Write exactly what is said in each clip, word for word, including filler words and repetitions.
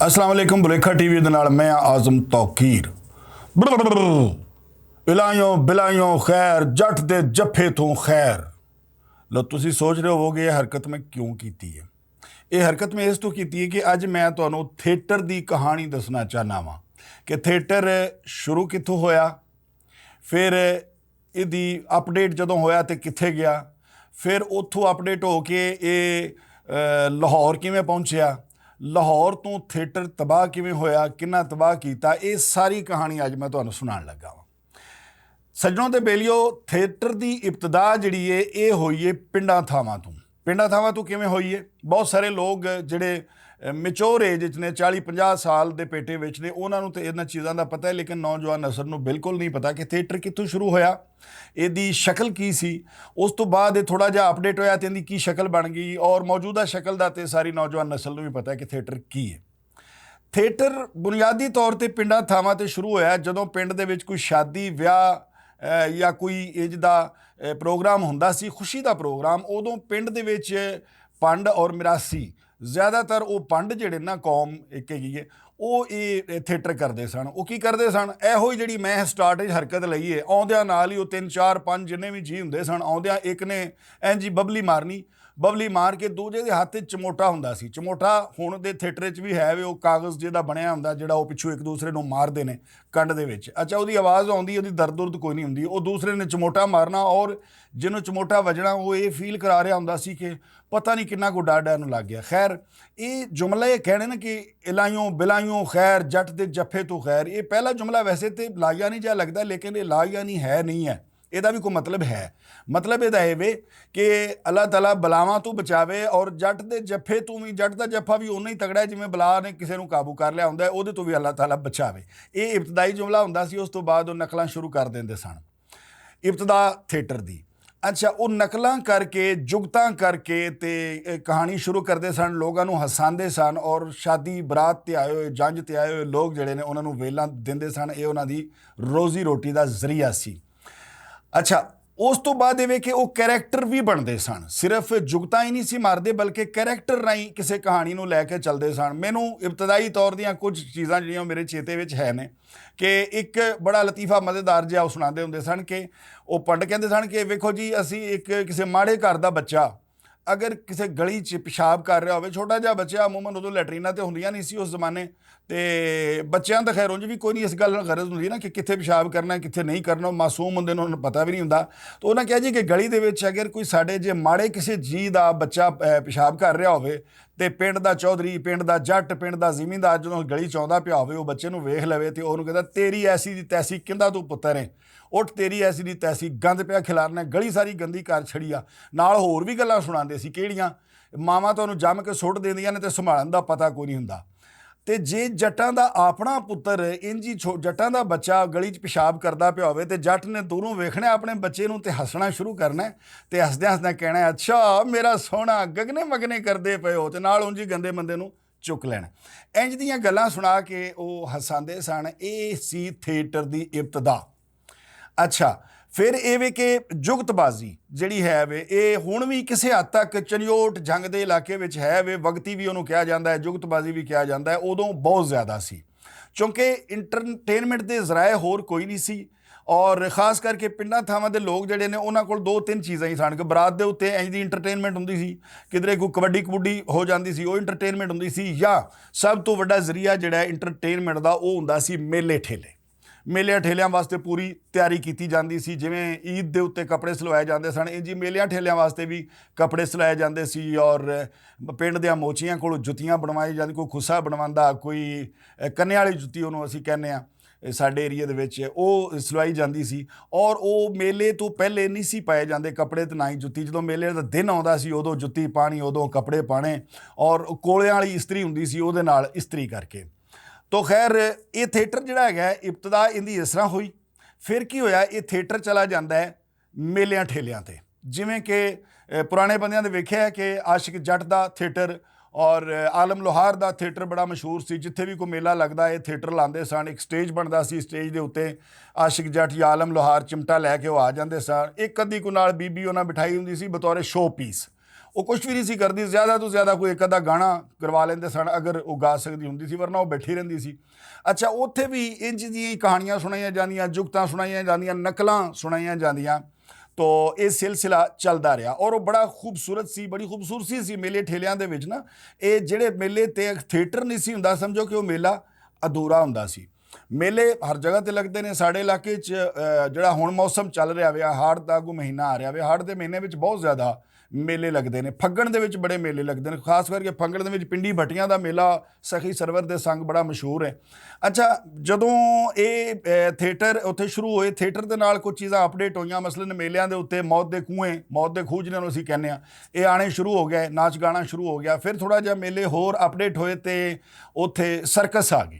السلام علیکم، بلیکھا ٹی وی دے نال میں آزم توقیر۔ الائیوں بلائیوں خیر، جٹ دے جفے توں خیر۔ لو، تسی سوچ رہے ہووگے، یہ حرکت میں کیوں کیتی ہے؟ یہ حرکت میں اس تو کیتی ہے کہ اج میں تانوں تھیٹر دی کہانی دسنا چاہنا واں کہ تھیٹر شروع کتھوں ہویا، پھر ایدی اپڈیٹ جدوں ہویا تے کتھے گیا، پھر اتھوں اپڈیٹ ہو کے اے، اے، لاہور کیویں پہنچیا، لاہور توں تھیٹر تباہ کیویں ہویا، کنا تباہ کیتا، اے ساری کہانی اج میں تانوں سنان لگا واں۔ سجنوں تے بیلیو، تھیٹر دی ابتدا جڑی اے، اے ہوئی اے پنڈاں تھاواں توں۔ پنڈاں تھاواں توں کیویں ہوئی اے؟ بہت سارے لوگ جڑے میچور ایج وچ نے، چالی پنجاہ سال دے پیٹے وچ نے، انہاں نوں تے انہاں چیزاں دا پتہ ہے، لیکن نوجوان نسل نوں بالکل نہیں پتہ کہ تھیٹر کتھوں شروع ہویا، ایہدی شکل کی سی۔ اس توں بعد ایہہ تھوڑا جیہا اپڈیٹ ہویا تے ایہدی کی شکل بن گئی، اور موجودہ شکل دا تے ساری نوجوان نسل نوں وی پتہ ہے کہ تھیٹر کی ہے۔ تھیٹر بنیادی طور تے پنڈاں تھاواں تے شروع ہویا۔ جدوں پنڈ دے وچ کوئی شادی ویاہ یا کوئی ایج دا پروگرام ہوندا سی، خوشی دا پروگرام، اودوں پنڈ دے وچ پنڈ اور مراسی، زیادہ تر او پنڈ جڑے نا، قوم اکے گئی ہے، او اے تھیٹر کردے سن۔ او کی کردے سن؟ ایہو ہی جڑی میں سٹارٹ وچ حرکت لئی ہے، آؤندیاں نال ہی او تن چار پنج جنے وی جی ہوندے سن، آؤندیاں اک نے اینجی ببلی مارنی، ببلی مار کے دوجے دے ہتھ وچ چموٹا ہوندا سی۔ چموٹا ہن دے تھیٹر وچ وی ہے وے، او کاغذ جے دا بنیا ہوندا، جڑا او پچھوں اک دوسرے نوں مار دے نے کنڈ دے وچ۔ اچھا، اودی آواز آوندی، اودی درد درد کوئی نہیں ہوندی۔ او دوسرے نے چموٹا مارنا، اور جنوں چموٹا وجنا، او اے فیل کرا رہا ہوندا سی کہ پتہ نہیں کنا کو ڈر ڈر نوں لگ گیا۔ خیر، اے جملہ اے کہنے نا کہ الائیوں بلائیوں خیر، جٹ دے جفے تو خیر، اے پہلا جملہ ویسے تے لایا نہیں جا لگدا، لیکن اے لایا نہیں ہے، نہیں ہے۔ اے دا وی کوئی مطلب ہے؟ مطلب اے دا اے وے کہ اللہ تعالیٰ بلاواں تو بچاوے، اور جٹ دے جفے تو وی، جٹ دا جفا وی اونا ہی تگڑا ہے جویں بلا نے کسے نوں قابو کر لیا ہوندا ہے، اودے تو وی اللہ تعالیٰ بچاوے۔ اے ابتدائی جملہ ہوندا سی، اس تو بعد او نقلاں شروع کر دیندے سن۔ ابتدا تھیٹر دی۔ اچھا، او نقلاں کر کے، جگتاں کر کے تے، اے، کہانی شروع کردے سن، لوگاں نوں ہساندے سن، اور شادی برات تے آئے ہوئے، جنج تے آئے ہوئے لوگ جڑے نے، انہاں نوں ویلاں دیندے سن۔ اے انہاں دی روزی روٹی دا ذریعہ سی۔ اچھا، اس تو بعد ایویں کہ او کریکٹر وی بندے سن، صرف جگتاں ہی نہیں سی ماردے، بلکہ کریکٹر راہیں کسے کہانی نوں لے کے چلدے سن۔ مینوں ابتدائی طور دیاں کچھ چیزاں جڑیاں میرے چیتے وچ ہے نے، کہ اک بڑا لطیفہ مزیدار جیہا او سناندے ہوندے سن کہ او پنڈ کہندے سن کہ ویکھو جی، اسی اک کسے ماڑے گھر دا بچہ اگر کسے گلی چ پیشاب کر رہا ہووے، چھوٹا جیہا بچہ، عموماً ادوں لیٹریناں تے ہوندیاں نہیں سی اس زمانے، تے بچیاں دا خیر انج وی کوئی نہیں، اس گل نال غرض ہوندی نا کہ کتھے پیشاب کرنا ہے، کتھے نہیں کرنا، او معصوم ہوندے نے، انہاں نوں پتہ وی نہیں ہوندا۔ تو انہاں کہیا جی کہ گلی دے وچ اگر کوئی ساڈے جے ماڑے کسے جی دا بچہ پیشاب کر رہا ہووے، تے پنڈ دا چوہدری، پنڈ دا جٹ، پنڈ دا زمیندار جدوں گلی چ آندا پیا ہووے، او بچے نوں ویکھ لوے تے اونوں کہندا، تیری ایسی دی تیسی، کندا توں پتر ہے؟ اٹھ، تیری ایسی دی تیسی، گند پیا کھلارنا، گلی ساری گندی کر چھڑی آ۔ نال ہور وی گلاں سناندے سی، کیڑیاں؟ ماواں تانوں جم کے سٹ دیندیاں نے تے سنبھالن دا پتہ کوئی نہیں ہوندا۔ تے جے جٹاں دا آپنا پتر انجی چھو- جٹاں دا بچہ گلی چ پیشاب کردا پیا ہووے تے جٹ نے دوروں ویکھنا اپنے بچے نوں تے ہسنا شروع کرنا ہے، تے ہسدے ہسدے کہنا ہے، اچھا میرا سوہنا، گگنے مگنے کردے پئے ہو، تے نال انجی گندے مندے نوں چک لینا۔ انج دیاں گلاں سنا کے او ہساندے سن۔ اے سی تھیٹر دی ابتدا۔ اچھا، پھر اے وے کہ جگت بازی جڑی ہے وے، اے ہن وی کسے حد تک چنیوٹ جنگ دے علاقے وچ ہے وے، وقتی وی اونوں کہا جاندا ہے، جگت بازی وی کہا جاندا ہے، اودوں بہت زیادہ سی۔ چونکہ انٹرٹینمنٹ دے ذرائع ہور کوئی نہیں سی، اور خاص کر کے پنڈاں تھاواں دے لوگ جڑے نے، انہاں کول دو تین چیزاں ہی سن کہ برات دے اُتے اینج دی انٹرٹینمنٹ ہوندی سی، کدرے کوئی کبڈی کبڈی ہو جاندی سی، او انٹرٹینمنٹ ہوندی سی، یا سب تو وڈا ذریعہ جڑا ہے انٹرٹینمنٹ دا، او ہوندا سی میلے ٹھیلے۔ میلیاں ٹھیلیاں واسطے پوری تیاری کیتی جاندی سی، جویں عید دے اُتے کپڑے سلوائے جاندے سن، انجی میلیاں ٹھیلیاں واسطے وی کپڑے سلوائے جاندے سی، اور پنڈ دیاں موچیاں کولوں جتیاں بنوائی جاندی، کوئی خسا بنواندا، کوئی، اے، کنے والی جتی اونوں اسی کہنے آں، اے، ساڈے ایریے دے وچ او سلوائی جاندی سی۔ اور او میلے تو پہلے نہیں سی پائے جاندے کپڑے تے نہ ہی جتی۔ جدوں میلے دا دن آوندا سی، اودوں جتی پانی، اودوں کپڑے پانے، اور کولیاں والی استری ہوندی سی، اودے نال استری کر کے۔ تو خیر، اے تھیٹر جڑا ہے، ابتدا ان دی اس طرح ہوئی۔ پھر کی ہویا، اے تھیٹر چلا جاندا ہے میلیاں ٹھیلیاں تے۔ جویں کہ، اے، پرانے بندیاں دے ویکھیا ہے کہ عاشق جٹ دا تھیٹر اور، اے، عالم لوہار دا تھیٹر بڑا مشہور سی۔ جتھے وی کوئی میلہ لگدا ہے، تھیٹر لاندے سن، ایک سٹیج بندا سی، سٹیج دے اُتے عاشق جٹ یا عالم لوہار چمٹا لے کے او آ جاندے سن۔ ایک ادھی کو نال بی بی انہاں بٹھائی ہوندی سی بطور شو پیس۔ وہ کچھ بھی نہیں سی کردی، زیادہ تو زیادہ کوئی ایک ادھا گانا کروا لیندے سن، اگر وہ گا سکدی ہوندی سی، ورنہ وہ بیٹھی رہندی سی۔ اچھا، اوتھے بھی انج دیاں ہی کہانیاں سنائیاں جاندیاں، جگتاں سنائیاں جاندیاں، نقلاں سنائیاں جاندیاں۔ تو یہ سلسلہ چلدا رہیا اور وہ بڑا خوبصورت سی، بڑی خوبصورتی سی میلے ٹھیلیاں دے وچ نا۔ یہ جڑے میلے تے تھیٹر نہیں سی ہوندا، سمجھو کہ وہ میلہ ادھورا ہوندا سی۔ میلے ہر جگہ تے لگدے نے۔ ساڈے علاقے چ، اے، جڑا ہن موسم چل رہیا وے، ہاڑ دا کوئی مہینہ آ رہیا وے، ہاڑ دے مہینے وچ بہت زیادہ میلے لگدے نے۔ پھگن دے وچ بڑے میلے لگدے نے، خاص کر کے پھگن دے وچ پنڈی بھٹیاں دا میلہ سخی سرور دے سنگ بڑا مشہور ہے۔ اچھا، جدوں اے، اے، تھیٹر اتھے شروع ہوئے، تھیٹر دے نال کچھ چیزاں اپڈیٹ ہوئیاں، مثلاً میلیاں دے اتے موت دے کنویں، موت دے کھوہ جنہاں نوں اسی کہنے آں، اے آنے شروع ہو گئے، ناچ گانا شروع ہو گیا۔ پھر تھوڑا جہا میلے ہور اپڈیٹ ہوئے تے اتھے سرکس آ گئی۔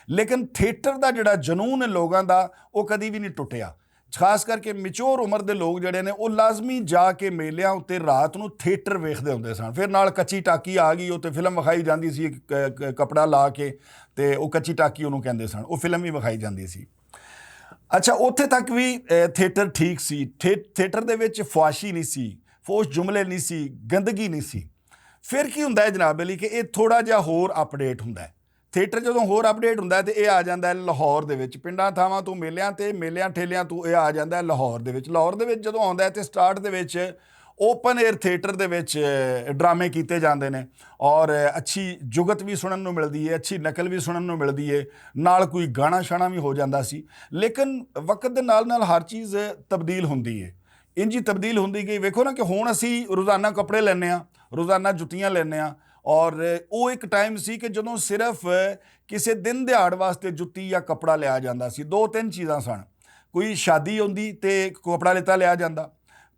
لیکن تھیٹر دا جڑا جنون ہے لوگاں دا، وہ کدی بھی نہیں ٹوٹیا۔ خاص کر کے میچور عمر دے لوگ جڑے نے، وہ لازمی جا کے میلیاں اتے رات نوں تھیٹر ویکھدے ہوندے سن۔ پھر نال کچی ٹاکی آ گئی، اتے فلم وکھائی جاندی سی، ک-، ک-، کپڑا لا کے، تے وہ کچی ٹاکی انہوں کہندے سن، وہ فلم بھی وکھائی جاندی سی۔ اچھا، اوتھے تک بھی، اے، تھیٹر ٹھیک سی۔ تھے-، تھیٹر دے وچ فواشی نہیں سی، فوش جملے نہیں سی، گندگی نہیں سی۔ پھر کی ہوندا ہے جناب علی، کہ یہ تھوڑا جہا ہور اپڈیٹ ہوندا ہے۔ تھیٹر جدوں ہور اپڈیٹ ہوندا ہے تے اے آ جاندا ہے لاہور دے وچ، پنڈاں تھاواں توں میلیاں تے میلیاں ٹھیلیاں توں اے آ جاندا ہے لاہور دے وچ۔ لاہور دے وچ جدوں آوندا ہے تے سٹارٹ دے وچ اوپن ایئر تھیٹر دے وچ ڈرامے کیتے جاندے نے، اور اچھی جگت وی سنن نوں ملدی ہے، اچھی نقل وی سنن نوں ملدی ہے، نال کوئی گانا شانا وی ہو جاندا سی۔ لیکن وقت دے نال نال ہر چیز تبدیل ہوندی ہے۔ انجی تبدیل ہوندی گئی۔ ویکھو نا کہ ہن اسی روزانہ کپڑے لینے آں، روزانہ جتیاں لینے آں، اور او ایک ٹائم سی کہ جدوں صرف کسے دن دیہاڑ واسطے جتی یا کپڑا لیا جاندا سی۔ دو تین چیزاں سن، کوئی شادی ہوندی تے کپڑا لیتا لیا جاندا،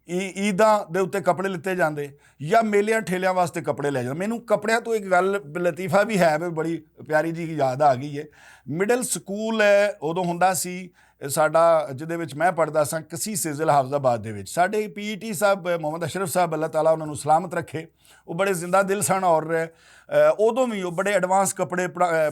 ای- عیداں دے اُتے کپڑے لیتے جاندے، یا میلیاں ٹھیلیاں واسطے کپڑے لے جاندے۔ مینوں کپڑیاں تو ایک گل، لطیفہ بھی ہے، بڑی پیاری جی یاد آ گئی ہے۔ مڈل سکول ہے، ادوں ہوندا سی، ساڈا، جدے وچ میں پڑھدا ساں، کسیس ضلع حافظ آباد دے وچ ساڈے پی ای ٹی صاحب محمد اشرف صاحب، اللہ تعالیٰ انہاں نوں سلامت رکھے، وہ بڑے زندہ دل سن، اور ادوں بھی وہ بڑے ایڈوانس کپڑے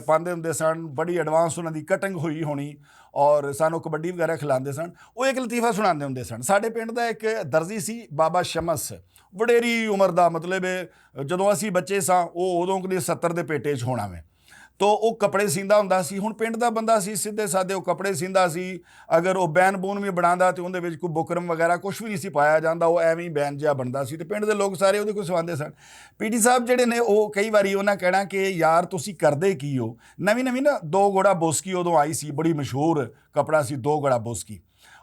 پاندے ہوندے سن، بڑی ایڈوانس انہاں دی کٹنگ ہوئی ہونی، اور سانوں کبڈی وغیرہ کھلاندے سن۔ وہ ایک لطیفہ سناندے ہوندے سن۔ ساڈے پنڈ دا ایک درزی سی، بابا شمس، وڈیری عمر دا، مطلب ہے، جدوں اسی بچے ساں، وہ ادوں کدی ستر دے پیٹے چ ہونا وے۔ تو او کپڑے سیندا ہوندا سی۔ ہن پنڈ دا بندہ سی، سیدھے سادے او کپڑے سیندا سی۔ اگر او بین بون وی بناندا تے اوندے وچ کوئی بکرم وغیرہ کچھ وی نہیں سی پایا جاندا، او ایویں ہی بین جیا بندا سی تے پنڈ دے لوگ سارے اوندے کول سواندے سن۔ پی ٹی صاحب جڑے نے، او کئی واری انہاں کہنا کہ یار، تسی کردے کی ہو؟ نویں نویں نا دو گوڑا بوسکی ادوں آئی سی، بڑی مشہور کپڑا سی دو گوڑا بوسکی۔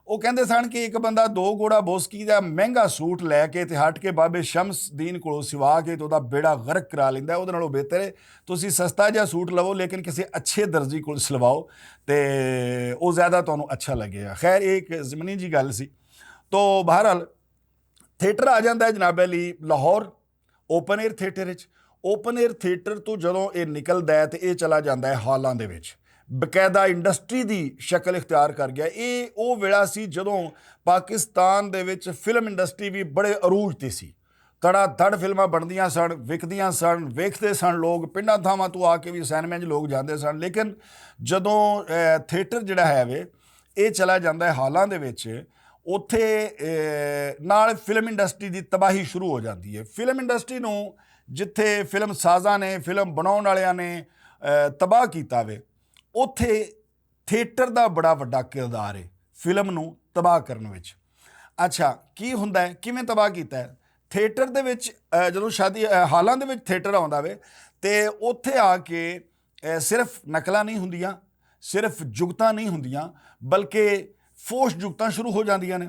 او کہندے سن کہ ایک بندہ دو گوڑا بوسکی دا مہنگا سوٹ لے کے تے ہٹ کے بابے شمس دین کولوں سوا کے تے اودا بیڑا غرق کرا لیندا ہے، اوہدے نالوں بہتر ہے تسی سستا جہا سوٹ لوو، لیکن کسے اچھے درزی کول سلواؤ، تے او زیادہ تہانوں اچھا لگے گا۔ خیر، یہ ایک ضمنی جی گل سی۔ تو بہرحال، تھیٹر آ جاندا ہے جناب علی لاہور، اوپن ایئر تھیٹر وچ۔ اوپن ایئر تھیٹر تو جدوں یہ نکلدا ہے تے یہ چلا جاندا ہے ہالاں دے وچ، باقاعدہ انڈسٹری دی شکل اختیار کر گیا۔ یہ او ویلا سی جدوں پاکستان دے وچ فلم انڈسٹری بھی بڑے عروج تے سی، تڑا تڑ فلماں بندیاں سن، وکدیاں سن، ویکھدے سن لوگ، پنڈاں تھاواں تو آ کے بھی سینمے وچ لوگ جاندے سن۔ لیکن جدوں، اے، تھیٹر جڑا ہے وے، یہ چلا جاندا ہے ہالاں دے وچ، اوتھے، اے، نال فلم انڈسٹری دی تباہی شروع ہو جاندی ہے۔ فلم انڈسٹری نوں جتھے فلم سازاں نے، فلم بناؤن والیاں نے، اے، تباہ کیتا وے، اوتھے تھیٹر دا بڑا وڈا کردار ہے فلم نوں تباہ کرن وچ۔ اچھا، کی ہوندا ہے، کیویں تباہ کیتا ہے؟ تھیٹر دے وچ، اے، جدوں شادی، اے، ہالاں دے وچ تھیٹر آوندا وے، تے اوتھے آ کے، اے، صرف نقلاں نہیں ہوندیاں، صرف جگتاں نہیں ہوندیاں، بلکہ فوش جگتاں شروع ہو جاندیاں نے۔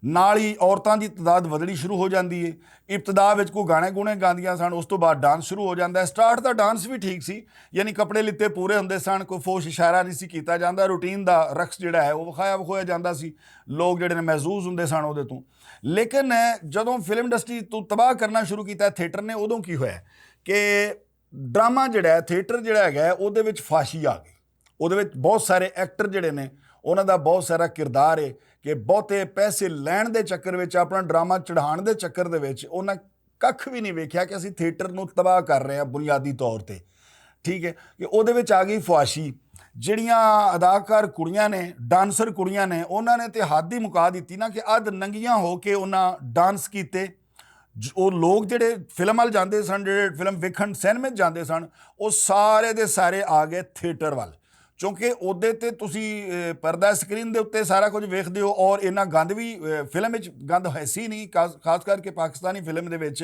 نال ہی عورتاں دی تعداد ودھنی شروع ہو جاندی ہے۔ ابتدا وچ کوئی گانے گونے گاندیاں سن، اس تو بعد ڈانس شروع ہو جاندا ہے۔ سٹارٹ دا ڈانس بھی ٹھیک سی، یعنی کپڑے لتے پورے ہوندے سن، کوئی فوش اشارہ نہیں سی کیتا جاندا، روٹین دا رقص جڑا ہے وہ وکھایا وکھویا جاندا سی، لوگ جڑے نے محظوظ ہوندے سن اودے تو۔ لیکن جدوں فلم انڈسٹری تو تباہ کرنا شروع کیتا ہے تھیٹر نے، ادوں کی ہویا کہ ڈرامہ جڑا ہے، تھیٹر جڑا ہے، اودے وچ فاشی آ گئی۔ اودے وچ بہت سارے ایکٹر جڑے نے، انہاں دا بہت سارا کردار ہے کہ بہتے پیسے لین دے چکر وچ، اپنا ڈرامہ چڑھان دے چکر دے وچ انہاں ککھ بھی نہیں ویکھیا کہ اسی تھیٹر نوں تباہ کر رہے ہیں بنیادی طور تے۔ ٹھیک ہے، کہ اودے وچ آ گئی فواشی۔ جڑیاں اداکار کڑیاں نے، ڈانسر کڑیاں نے، انہاں نے تے حد ہی مکا دتی نا کہ اد ننگیاں ہو کے انہاں ڈانس کیتے۔ ج- او لوگ جڑے فلم ول جاندے سن، جڑے فلم ویکھن سینمے 'چ جاندے سن، او سارے دے سارے آ گئے تھیٹر ول۔ کیونکہ اودے تے تسی، اے، پردہ سکرین دے اُتے سارا کچھ ویکھدے ہو، اور انہاں گند وی، اے، فلم وچ گند ہے سی نہیں، خاص خاص کر کے پاکستانی فلم دے وچ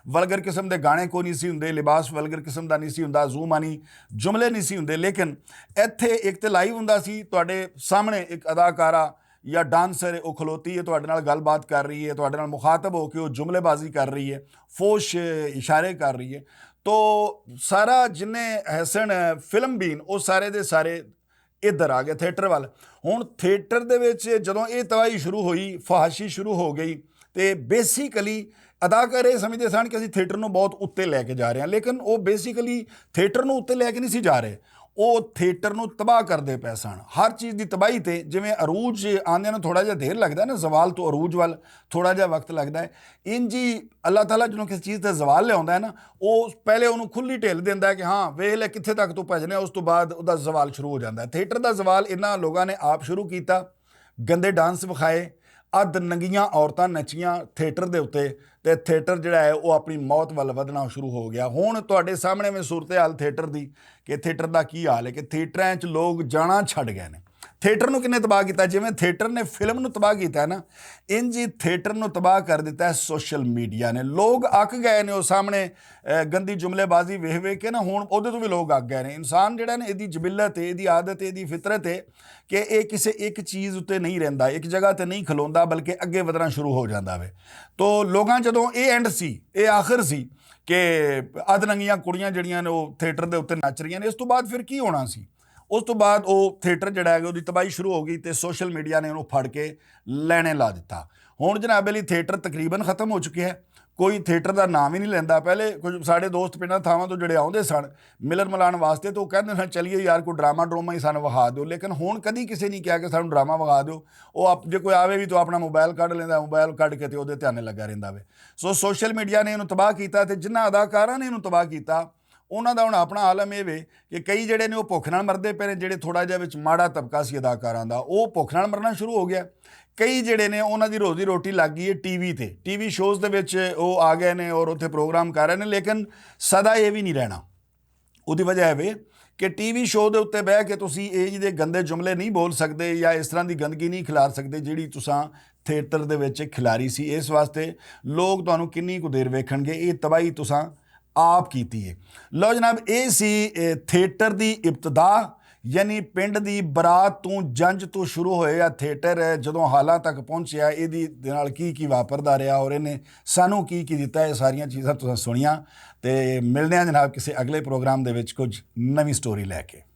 ولگر قسم دے گانے کوئی نہیں سی ہوندے، لباس ولگر قسم دا نہیں سی ہوندا، زومانی جملے نہیں سی ہوندے۔ لیکن ایتھے ایک تے لائیو ہوندا سی، تہاڈے سامنے ایک اداکارہ یا ڈانسر ہے، وہ کھلوتی ہے، تہاڈے نال گل بات کر رہی ہے، تہاڈے نال مخاطب ہو کے وہ جملے بازی کر رہی ہے، فوش اشارے کر رہی ہے۔ تو سارا جنہیں حسن فلم بین، وہ سارے دے سارے ادھر آ گئے تھیٹر وال۔ ہن تھیٹر دے وچ جدوں یہ تباہی شروع ہوئی، فحاشی شروع ہو گئی، تے بیسیکلی اداکار یہ سمجھدے سن کہ اسی تھیٹر نوں بہت اُتے لے کے جا رہے ہیں، لیکن وہ بیسیکلی تھیٹر نوں اُتے لے کے نہیں سی جا رہے، وہ تھیٹر نوں تباہ کردے پے سن۔ ہر چیز دی تباہی تے جویں عروج آندے نوں تھوڑا جہا دیر لگدا ہے نا، زوال تو عروج وال تھوڑا جہا وقت لگدا ہے، انج ہی اللہ تعالیٰ جدوں کسی چیز تے زوال لے آوندا ہے نا، وہ پہلے انہوں کھلی ڈھیل دیندا ہے کہ ہاں، ویکھ لے کتھے تک تو بھجنے، اس تو بعد اُدا زوال شروع ہو جاندا ہے۔ تھیٹر دا زوال انہاں لوگاں نے آپ شروع کیتا، گندے ڈانس وکھائے، ادھ ننگیاں عورتاں نچیاں تھیٹر دے اُتے، تے تھیٹر جڑا ہے، وہ اپنی موت ول ودھنا شروع ہو گیا۔ ہن تہاڈے سامنے میں صورتحال تھیٹر دی، کہ تھیٹر دا کی حال ہے، کہ تھیٹراں وچ لوگ جانا چھڈ گئے نے۔ تھیٹر نوں کنے تباہ کیتا؟ جویں تھیٹر نے فلم نوں تباہ کیتا ہے نا، انج ہی تھیٹر نوں تباہ کر دتا ہے سوشل میڈیا نے۔ لوگ اک گئے نے، وہ سامنے، اے، گندی جملے بازی ویکھ ویکھ کے نا، ہن اودے تو بھی لوگ اک گئے نے۔ انسان جڑا نا، ایدی جبلت ہے، ایدی عادت ہے، ایدی فطرت ہے کہ اے کسے ایک چیز اُتے نہیں رہندا، ایک جگہ تے نہیں کھلوندا، بلکہ اگے ودھنا شروع ہو جاندا وے۔ تو لوگاں جدوں اے اینڈ سی، اے آخر سی کہ ادھ ننگیاں کڑیاں جڑیاں نے، وہ تھیٹر دے اُتے نچ رہیاں نے، اس تو بعد پھر کی ہونا سی؟ اس تو بعد وہ تھیٹر جڑا ہے، وہ تباہی شروع ہو گئی تے سوشل میڈیا نے انہوں پھڑ کے لینے لا دتا۔ ہن جناب علی، تھیٹر تقریباً ختم ہو چکے ہے، کوئی تھیٹر دا نام ہی نہیں لیندا۔ پہلے کچھ ساڈے دوست پنڈاں تھاواں تو جڑے آوندے سن ملن ملان واسطے، تو کہندے سن، "چلیے یار، کوئی ڈرامہ ڈرامہ ہی سانوں وہا دیو۔" لیکن ہن کدی کسے نہیں کہا کہ سانوں ڈرامہ وہا دیو۔ وہ آپ، جے کوئی آوے بھی تو اپنا موبائل کڈ لیندا، موبائل کڈ کے تے اودے دھیانے لگا رہندا وے۔ سو سوشل میڈیا نے انہوں تباہ کیتا، تے جنہاں اداکاراں نے انہوں تباہ کیتا، انہاں دا ہن اپنا عالم اے وے کہ کئی جڑے نے، وہ بھکھ نال مردے پے نے۔ جڑے تھوڑا جہا وچ ماڑا طبقہ سی اداکاراں دا، وہ بھکھ نال مرنا شروع ہو گیا۔ کئی جڑے نے، انہاں دی روزی روٹی لگ گئی ہے ٹی وی تے، ٹی وی شوز دے وچ وہ آ گئے نے اور اتھے پروگرام کر رہے نے، لیکن سدا یہ بھی نہیں رہنا۔ اودی وجہ ہے وے کہ ٹی وی شو دے اُتے بہہ کے تسی اے جی دے گندے جملے نہیں بول سکدے یا اس طرح دی گندگی نہیں کھلار سکدے، جیڑی تساں تھیٹر دے وچ کھلاری سی۔ اس واسطے لوگ تانوں کنی کو دیر ویکھن گے، اے تباہی تساں آپ کیتی ہے۔ لو جناب، اے سی، اے، تھیٹر دی ابتدا، یعنی پنڈ دی برات توں جنج توں شروع ہوئے یا تھیٹر ہے، جدوں حالاں تک پہنچیا، اے دی دے نال کی کی واپردا رہیا اور انہیں سانوں کی کی دتا، اے ساریاں چیزاں تساں سنیاں۔ تے ملنے ہیں جناب کسے اگلے پروگرام دے وچ کچھ نویں سٹوری لے کے۔